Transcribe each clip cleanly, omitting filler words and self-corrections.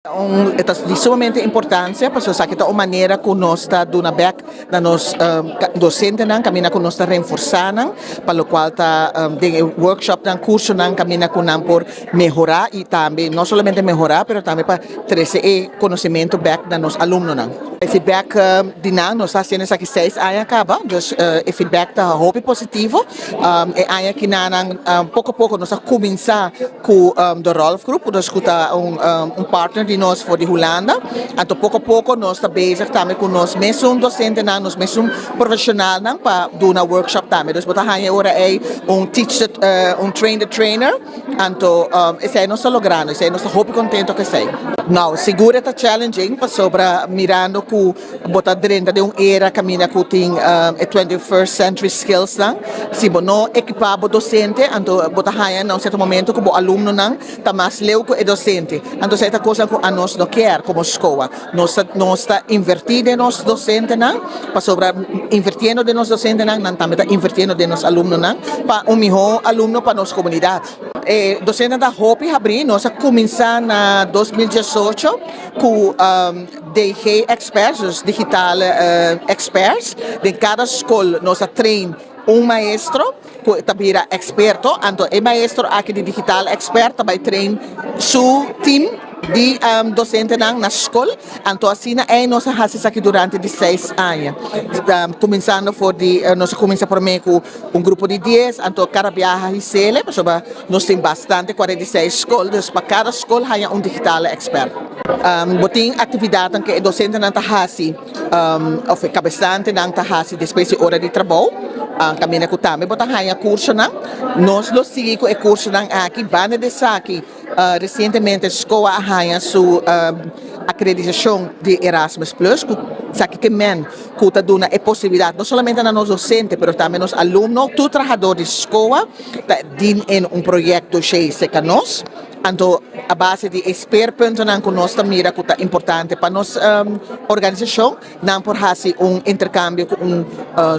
Un, ta di sumamente importancia, pasobra esaki ta un manera cu nos ta duna bek na nos docentenan, caminda cu nos ta reforsa nan, pa locual ta den e workshopnan, cursonan, caminda cu nan por mehora y tambe no solamente mehora, pero tambe pa trece e conocimento bek na nos alumnonan. E feedback di nan, nos ta haciendo esaki 6 aña caba, dus e feedback ta hopi positivo. E aña aki nan poco poco nos a cuminsa cu de Rolf Groep, dus cu ta un partner di nos for di Hulanda. Anto poco poco nos ta bezig tambe cu nos mesun docentenan, nos mesun profesionalnan pa duna workshop tambe. Dus bo ta haya ora ey un teach the, un train the trainer. Anto esey nos ta logrando, esey nos ta hopi contento cu esey. Nou, sigur ta challenging pasobra mirando cu bo ta drenta den un era caminda cu tin e 21st century skills nan. Si bo no equipa bo docente, anto bo ta haya na un cierto momento cu bo alumnonan ta mas leu cu e docente. Anto esey ta cos cu nos no kier como SKOA. Nos ta inverti den nos docentenan, pasobra invertiendo den nos docentenan, nan tambe ta invertiendo den nos alumnonan, pa un miho alumno pa nos comunidad. E docente ta hopi habri, nos a cuminsa na 2018 cu DG experts, dus digitale experts. Den cada scol nos a train un maestro cu ta bira experto, anto e maestro aki di digital expert ta bay train su team di docentenan na scol. Anto asina ey nos a haci esaki durante di 6 aña. Cuminsando for di nos a cuminsa prome cu un grupo di 10, anto cada biaha hisele, pasobra nos tin bastante, 46 scol, dus pa cada scol haya un digitale expert. Bo tin actividad cu e docentenan ta hasi, of cabesantenan ta hasi despues di ora di trabou, caminda cu tambe bo ta haya cursonan. Nos lo sigui cu e cursonan aki. Banda di esaki, recientemente SKOA a haya su acreditacion di Erasmus Plus, cu esaki kiermen cu ta duna e posibilidad no solamente na nos docente, pero tambe nos alumno, tur trahador di SKOA, ta dien in un proyecto serca nos. Anto, a base di speerpunten cu nos ta mira cu ta importante pa nos organisacion, nan por hasi un intercambio cu un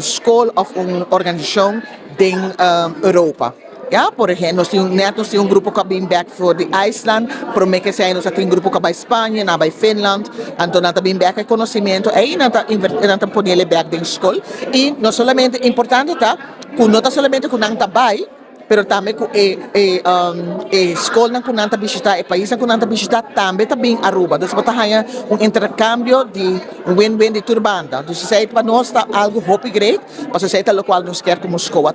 scol of un organisacion den Europa. Ja, por ehempel, nos tin net nos tin un grupo cu a bin back for di IJsland, prome cu esey nos tin un grupo cu a bay Spanje, nan bay Finland, anto nan ta bin back e conocimento, ey nan ta nan ta pone back den scol. Y no solamente importante ta, cu no ta solamente cu nan ta bay, pero tambe cu e scolnan cu nan ta bishita, e paisnan cu nan ta bishita, tambe ta bin Aruba. Dus bo ta haya un intercambio di un win-win di tur banda. Dus esey pa nos ta algo hopi great, pasobra esey ta locual nos kier como SKOA.